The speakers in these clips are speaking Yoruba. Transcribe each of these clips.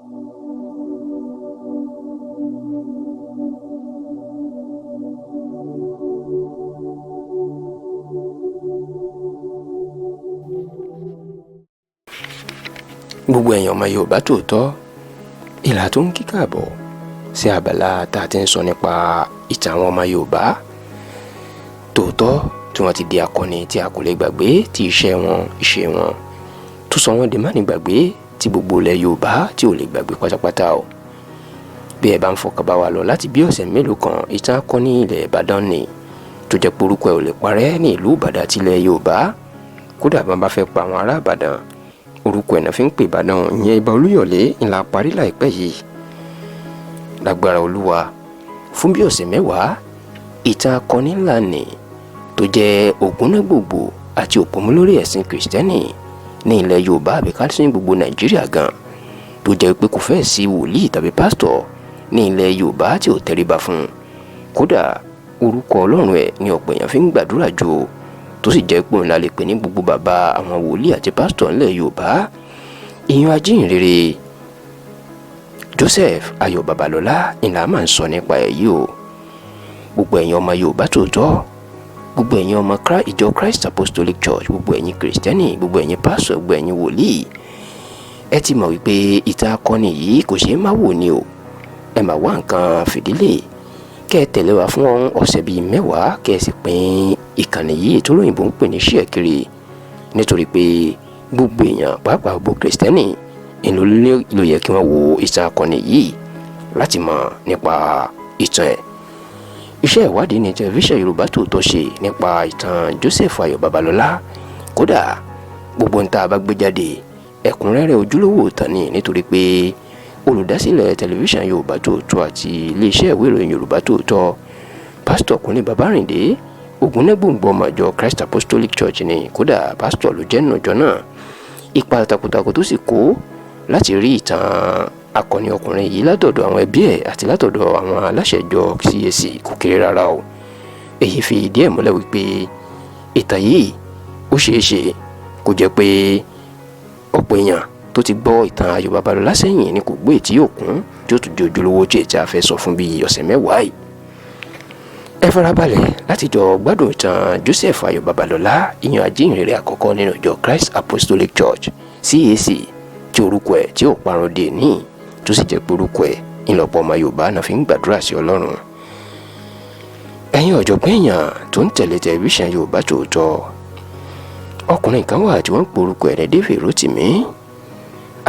Gbogbo ẹ̀yin ọmọ Yorùbá tòótọ́, ìlà tó ń kí káàbọ̀ sí abala tá a ti ń sọ nípa ìtàn àwọn ọmọ Yorùbá tòótọ́ tí wọ́n ti di akọni tí a kò lè gbàgbé, tí iṣẹ́ wọn, ìṣe wọn tó sọ wọ́n di má ní gbàgbé, tí gbogbo ilẹ̀ Yorùbá tí ò lè gbàgbé pátápátá o. Bí ẹ bá ń fọkàn bá wa lọ láti bí ọ̀sẹ̀ mélòó kan, ìtàn akọni ilẹ̀ Ìbàdàn ni tó jẹ́ pé orúkọ ẹ̀ ò lè parẹ́ ní ìlú Ìbàdàn àti ilẹ̀ Yorùbá. Kódà bá bá fẹ́ pa àwọn ará Ìbàdàn, orúkọ ẹ̀ náà fi ń pè Ìbàdàn, ìyẹn Ìbà Olúyọ̀lé ńlá parí láìpẹ́ yìí. Lágbára Olúwa, fún bí ọ̀sẹ̀ 10, ìtàn akọni ńlá ni tó jẹ́ ògúnnágbòǹgbò àti òpómúlórí ẹ̀sìn Kìrìsìtẹ́nì ní ilẹ̀ Yorùbá àbí ká sí gbogbo Nàìjíríà gan, tó jẹ́ pé kò fẹ́ẹ̀ sí wòlíì tàbí pásítọ̀ ní ilẹ̀ Yorùbá tí ò tẹríba fún un. Kódà orúkọ Ọlọ́run ẹ̀ ní ọ̀pọ̀ èèyàn fi ń gbàdúrà jù, tó sì jẹ́ pé òun la lè pè ní gbogbo bàbá àwọn wòlíì àti pásítọ̀ ńlẹ̀ Yorùbá, ìyẹn ajíhìnrere Joseph Ayọ̀ Babalọ́lá ìlà máa ń sọ nípa ẹ̀ yìí o. Gbogbo ẹ̀yin ọmọ Yorùbá tòótọ́, gbogbo ẹ̀yin ọmọ ìjọ Christ Apostolic Church, gbogbo ẹ̀yin Kìrìsìtẹ́nì, gbogbo ẹ̀yin pásítọ̀, gbogbo ẹ̀yin wòlíì, ẹ ti mọ̀ wípé ìtàn akọni yìí kò ṣeé má wò ni o. Ẹ máa wá nǹkan fìdílé kẹ́ ẹ tẹ̀lé wa fún ọ̀sẹ̀ bíi 10, kẹ́ ẹ sì pín ìkànnì yìí tó lóyìnbó ń pè ní share kiri, nítorí pé gbogbo èèyàn, pàápàá gbogbo Kìrìsìtẹ́nì, ìlú ló yẹ kí wọ́n wo ìtàn akọni yìí láti mọ̀ nípa ìtàn ẹ̀. Iṣẹ́ ìwádìí ní tẹlifíṣàn Yorùbá Tòótọ́ ṣe nípa ìtàn Joseph Ayọ̀ Babalọ́lá. Kódà gbogbo ń tá a bá gbé jáde, ẹ̀kúnrẹ́rẹ́ ojúlówó ìtàn ni, nítorí pé olùdásílẹ̀ tẹlifíṣàn Yorùbá Tòótọ́ àti iléeṣẹ́ ìwé ìròyìn Yorùbá Tòótọ́, pásítọ̀ Kúnlé Babárìndé, ògúnnágbòǹgbò ọmọ ìjọ Christ Apostolic Church ni. Kódà pásítọ̀ ló jẹ́ nínú ìjọ náà. Ipa takuntakun tó sì kó láti rí ìtàn akọni ọkùnrin yìí látọ̀dọ̀ àwọn ẹbí ẹ̀ àti látọ̀dọ̀ àwọn aláṣẹ ìjọ CAC kò kéré rárá o. Èyí fi ìdí ẹ̀ múlẹ̀ wípé ìtàn yìí ó ṣeé ṣe kó jẹ́ pé ọ̀pọ̀ èèyàn tó ti gbọ́ ìtàn Ayọ̀ Babalọ́lá sẹ́yìn ni kò gbé ètí òkun tí ó tún di ojúlówó tí ètí a fẹ́ sọ fún bíi ọ̀sẹ̀ 10 yìí. Ẹ farabalẹ̀ láti jọ gbádùn ìtàn Joseph Ayọ̀ Babalọ́lá, ìyẹn ajíhìnrere àkọ́kọ́ nínú ìjọ Christ Apostolic Church CAC, tí orúkọ ẹ̀ tí ò parun dé ní, tó sì jẹ́ pé orúkọ ẹ̀ ńlọpọ̀ ọmọ Yorùbá náà fi ń gbàdúrà sí Ọlọ́run. Ẹ̀yin ọ̀jọ̀gbọ́n èèyàn tó ń tẹ̀lé tẹlifíṣàn Yorùbá Tòótọ́, ọkùnrin kan wà tí wọ́n ń pe orúkọ ẹ̀ ní David Rotimi.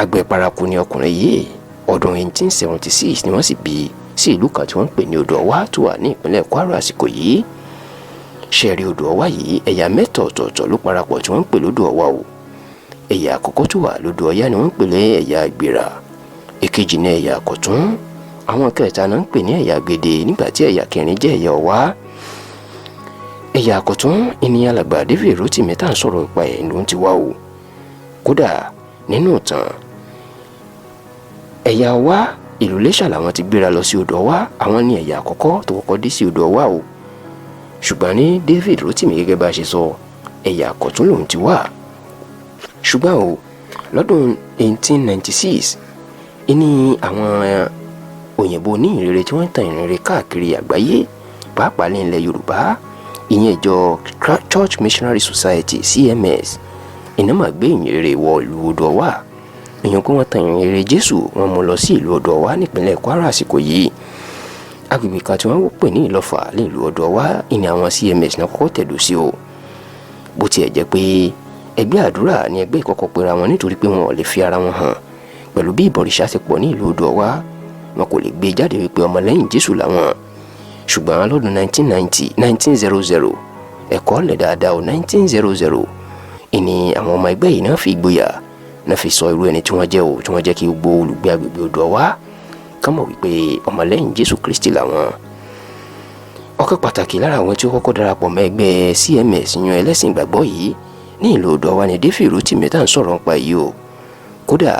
Àgbẹ̀ paraku ni ọkùnrin yìí. Ọdún 1876 ni wọ́n sì bí sí ìlú kan tí wọ́n ń pè ní Odò Ọwá tó wà ní ìpínlẹ̀ Kwara àsìkò yìí. Ṣẹ̀rí Odò Ọwá yìí, ẹ̀yà mẹ́ta ọ̀tọ̀ọ̀tọ̀ ló parapọ̀ tí wọ́n ń pè lódò Ọwá o. Ẹ̀yà àkọ́kọ́ tó wà lódò Ọ̀yá ni wọ́n ń pè ní ẹ̀yà Ìgbìrà, èkejì ní ẹ̀yà Àkọ̀tún, àwọn kẹta náà ń pè ní ẹ̀yà Gèdè, nígbà tí ẹ̀yà kẹrin jẹ́ ẹ̀yà Ọ̀wá. Ẹ̀yà Àkọ̀tún ìní alàgbà David Rotimi tá à ń sọ̀rọ̀ ìpa ẹ̀ ló ń ti wá o. Kódà nínú ìtàn, ẹ̀yà Ọ̀wá, ìlú Iléṣà làwọn ti gbéra lọ sí Odò Ọwá. Àwọn ní ẹ̀yà àkọ́kọ́ tó kọ́kọ́ dé sí Odò Ọwá o. Ṣùgbọ́n ní David Rotimi, gẹ́gẹ́ bá a ṣe sọ, ẹ̀yà Àkọ̀tún lòun ti wá. Ṣùgbọ́n o, lọ́dún 1896 ìní àwọn òyìnbó oníhìnrere tí wọ́n ń tan ìhìnrere káàkiri àgbáyé, pàápàá ní ilẹ̀ Yorùbá, ìyẹn ìjọ Church Missionary Society CMS, iná máa gbé ìhìnrere wọ ìlú Odò Ọwá. Èèyàn kó wọ́n tan ìhìnrere Jésù, wọ́n mú lọ sí ìlú Odò Ọwá nípínlẹ̀ Kwara àsìkò yìí. Agbègbè kan tí wọ́n pè ní Ìlọ́fà ní ìlú Odò Ọwá ìní àwọn CMS náà kọ́kọ́ tẹ̀dó sí o. Bó tiẹ̀ jẹ́ pé ẹgbẹ́ àdúrà ní ẹgbẹ́ ìkọ́kọ́ pera wọn, nítorí pé wọn ò lè fi ara wọn hàn pẹ̀lú bí ìbọ̀rìṣà ti pọ̀ ní ìlú Odò Ọwá, wọn kò lè gbé jáde wípé ọmọlẹ́yìn Jésù làwọn. Ṣùgbọ́n lọ́dún 1990, 1900, ẹ̀kọ́ lẹ̀ dáadáa o, 1900 ìní àwọn ọmọ ẹgbẹ́ yìí náà fi ìgboyà náà fi sọ irú ẹni tí wọ́n jẹ́ o, tí wọ́n jẹ́ kí gbogbo olùgbé agbègbè Odò Ọwá kàn mọ̀ wípé ọmọlẹ́yìn Jésù Kristi làwọn. Ọ̀kan pàtàkì lára àwọn tí ó kọ́kọ́ darapọ̀ mọ́ ẹgbẹ́ CMS yan ẹlẹ́sìn ìgbàgbọ́ yìí ní ìlú Odò Ọwá ni David Rotimi tá à ń sọ̀rọ̀ nípa yìí o. Kódà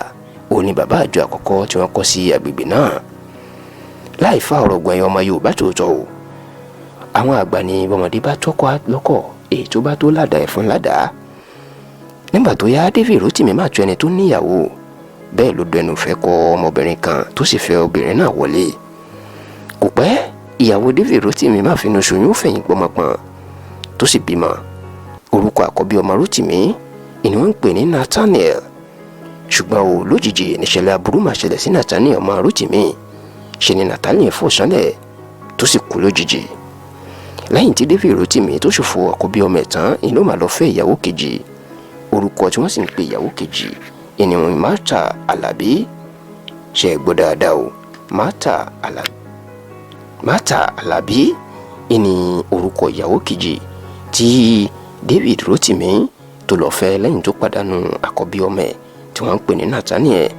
òun ni bàbá àjọ àkọ́kọ́ tí wọ́n kọ́ sí agbègbè náà. Láì fa ọ̀rọ̀ gbọ̀n, ọmọ Yorùbá tòótọ́ o, àwọn àgbà ní bọ́mọdé bá tọ́kọ lọ́kọ̀, èyí tó bá tó ládàá ẹ̀fọn ládàá. Nígbà tó yá, David Rotimi máa tó ẹni tó níyàwó. Bẹ́ẹ̀ ló dẹnu fẹ́ kọ ọmọbìnrin kan tó sì fẹ́ obìnrin náà wọlé. Kò pẹ́, ìyàwó David Rotimi má finú ṣoyún, fẹ̀yìn gbọ́mọpọ̀n tó sì bímọ. Orúkọ àkọ́bí ọmọ Rotimi ìní wọ́n ń pè ní Nathaniel. Ṣùgbọ́n o, lójijì níṣẹ̀lẹ̀ aburú máa ṣẹlẹ̀ sí Nathaniel ọmọ Rotimi. Ṣe ni Nathaniel fò sánlẹ̀ tó sì kú lójijì. Lẹ́yìn tí David Rotimi tó ṣòfò àkọ́bí ọmọ ẹ̀ tán, ìlú máa lọ fẹ́ ìyàwó kejì. Orúkọ tí wọ́n sì ń pè ìyàwó kejì ìní Martha Alabi. Ṣe é gbọ́ dáadáa o, Martha Alabi, Martha Alabi ìní orúkọ ìyàwó kejì tí David Rotimi tó lọ fẹ́ lẹ́yìn tó pàdánù àkọ́bí ọmọ ẹ̀ tí wọ́n ń pè ní Nathaniel.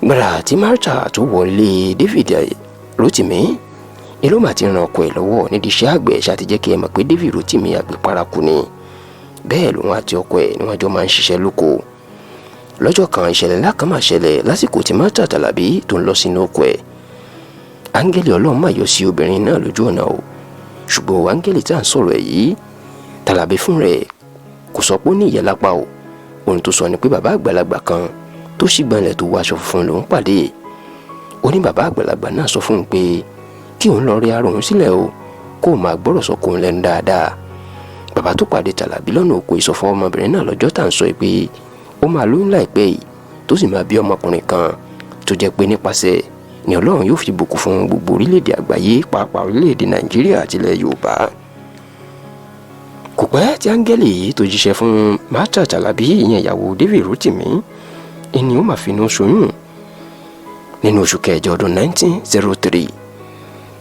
Gbàrà tí Martha tó wọlé David Rotimi, ìlú mà ti ràn ọkọ ẹ̀ lọ́wọ́ nídìí iṣẹ́ àgbẹ̀. Ṣáà jẹ́ kí ẹ mọ̀ pé David Rotimi àgbẹ̀ paraku ni. Bẹ́ẹ̀ lòun àti ọkọ ẹ̀ ni wọ́n jọ máa ń ṣiṣẹ́ lóko. Lọ́jọ́ kan, ìṣẹ̀lẹ̀ ńlá kan máa ṣẹlẹ̀ lásìkò tí Martha Tàlàbí tó ń lọ sínú oko ẹ̀. Áńgẹ́lì Ọlọ́run máa yọ sí obìnrin náà lójú ọ̀nà o. Ṣùgbọ́n áńgẹ́lì tá à ń sọ̀rọ̀ ẹ̀ yìí, Tàlàbí fún rẹ̀ kò sọ pé ó ní ìyẹ́ lápá o. Ohun tó sọ ni pé bàbá àgbàlagbà kan tó sì gbọ̀nlẹ̀, tó wọ aṣọ funfun lòún pàdé. Ó ní bàbá àgbàlagbà náà sọ fún un pé kí òun lọ rí ara òun sílẹ̀ o, kó o máa gbọ́rọ̀ sọ́kọ òun lẹ́nu dáadáa. Bàbá tó pàdé Tàlàbí lọ́nà oko ìsọfọ́ ọmọbìnrin náà lọ́jọ́ tá à ń sọ pé ó máa lóyún láìpẹ́ yìí, tó sì máa bí ọmọkùnrin kan tó jẹ́ pé nípasẹ̀ ni Ọlọ́run yóò fi bùkún fún gbogbo orílẹ̀-èdè àgbáyé, pàápàá orílẹ̀-èdè Nàìjíríà àti ilẹ̀ Yorùbá. Kò pẹ́ tí áńgẹ́lì yìí tó jíṣẹ́ fún Martha Tàlàbí, ìyẹn ìyàwó David Rotimi, ẹni ó máa finú ṣoyún nínú oṣù kẹjọ ọdún 1903.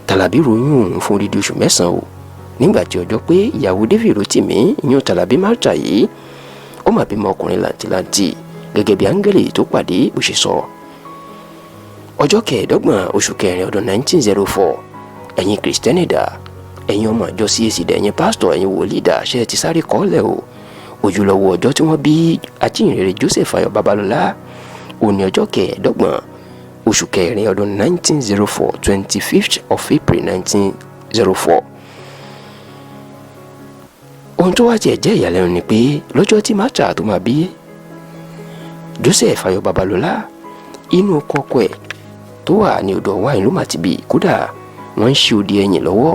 Tàlàbí ròyún òun fún odidi oṣù 9 o. Nígbà tí ọjọ́ pé, ìyàwó David Rotimi, ìyẹn Tàlàbí Martha yìí, ó máa bímọ ọkùnrin làǹtìlanti gẹ́gẹ́ bí áńgẹ́lì tó pàdé bó ṣe sọ. Ọjọ́ 25 oṣù kẹrin ọdún 1904. Ẹ̀yin Kìrìsìtẹ́nì dà? Ẹ̀yin ọmọ ìjọ CAC dà? Ẹ̀yin pásítọ̀, ẹ̀yin wòlíì dà? Ṣe é ti sáré kọ́lẹ̀ o? Ojúlówó ọjọ́ tí wọ́n bí ajíhìnrere Joseph Ayọ̀ Babalọ́lá òní, ọjọ́ 25 oṣù kẹrin ọdún 1904, 25th of April 1904. Ohun tó wá tiẹ̀ jẹ́ ìyàlẹ́nu ni pé lọ́jọ́ tí Martha tó máa bí Joseph Ayọ̀ Babalọ́lá, inú oko ọkọ ẹ̀ tó wà ní odò ọwá ìlú màtìbí. Kódà wọ́n ń ṣe odi ẹyìn lọ́wọ́,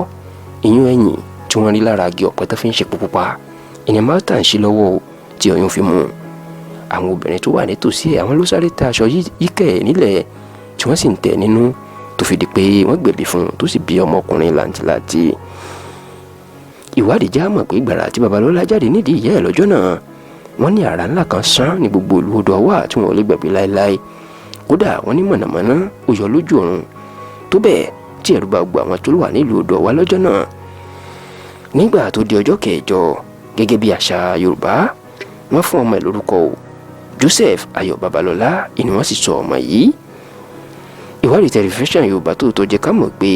ìyún ẹyìn tí wọ́n rí lára igi ọ̀pẹ tó fi ń ṣe pupa ìní Martha ń ṣe lọ́wọ́ tí oyún fi mú un. Àwọn obìnrin tó wà nítòsí ẹ̀, àwọn ló sáré tẹ aṣọ yíkẹ̀ nílẹ̀ tí wọ́n sì ń tẹ̀ nínú, tó fi di pé wọ́n gbẹ̀bí fún un, tó sì bí ọmọkùnrin làǹtìlanti. Ìwádìí já mọ̀ pé gbàrà tí Babalọ́lá jáde nídìí ìyá ẹ̀ lọ́jọ́ náà, wọ́n ní àrá ńlá kan sán ní gbogbo ìlú odò ọwá tí wọ́n ò lè gbàgbé láéláé. Kódà wọ́n ní mọ̀nàmọ́ná ó yọ lójú ọ̀run tó bẹ́ẹ̀ tí ẹ̀rù bá gbọ́ àwọn tó wà nílùú odò ọwá lọ́jọ́ náà. Nígbà tó di ọjọ́ kẹjọ, gẹ́gẹ́ bí àṣà Yorùbá, wọ́n fún ọmọ ẹ̀ lórúkọ o. Joseph Ayọ̀ Babalọ́lá ìní wọ́n sì sọ ọmọ yìí. Ìwádìí tẹlifíṣàn Yorùbá tó tó jẹ́ ká mọ̀ pé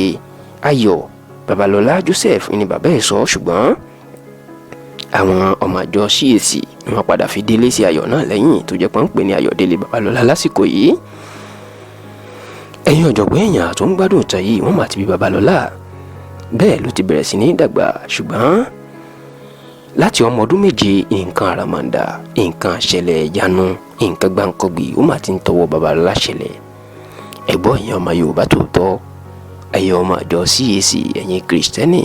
Ayọ̀ Babalọ́lá Joseph ní bàbá ẹ̀ sọ, ṣùgbọ́n àwọn ọmọ àjọ CAC ni wọ́n padà fi délé sí Ayọ̀ náà lẹ́yìn, tó jẹ́ pọ́n ń pè ní Ayọ̀délé Babalọ́lá lásìkò yìí. Ẹ̀yin ọ̀jọ̀gbọ́n èèyàn tó ń gbádùn ìtàn yìí, wọ́n mà ti bí Babalọ́lá, bẹ́ẹ̀ ló ti bẹ̀rẹ̀ sí ní dàgbà. Ṣùgbọ́n láti ọmọ ọdún 7, nǹkan àràmàǹdà, nǹkan àṣẹlẹ̀ ìyanu, nǹkan gbáǹkọ́gbì ó mà ti ń tọwọ́ Babalọ́lá ṣẹlẹ̀. Ẹ̀gbọ́n, ẹ̀yin ọmọ Yorùbá tòótọ́, ẹ̀yin ọmọ àjọ CAC, ẹ̀yin Kìrìsìtẹ́nì,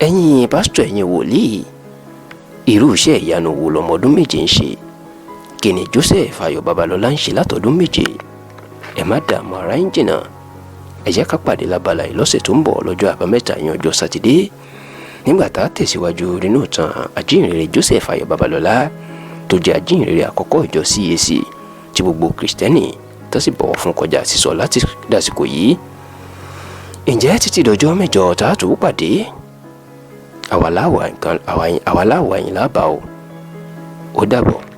ẹ̀yin pásítọ̀, ẹ̀yin wòlíì, irú iṣẹ́ ìyanu wo lọmọ ọdún 7 ń ṣe? Kí ni Joseph Ayọ̀ Babalọ́lá ń ṣe látọdún 7? Ẹ má dààmú ara yín jìnnà. Ẹ jẹ́ ká pàdé lábala yìí lọ́sẹ̀ tó ń bọ̀, lọ́jọ́ Àbámẹ́ta yẹn, ọjọ́ Sátidé, nígbà tá a tẹ̀síwájú nínú ìtàn ajíhìnrere Joseph Ayọ̀ Babalọ́lá, tó jẹ́ ajíhìnrere àkọ́kọ́ ìjọ CAC tí gbogbo Kìrìsìtẹ́nì tó sì bọ̀wọ̀ fún kọjá sísọ láti dàsìkò yìí. Ǹjẹ́ títí dọjọ́ mẹ́jọ tá a tó pàdé, àwa láwà yín lábàá o. Ó dàbọ̀.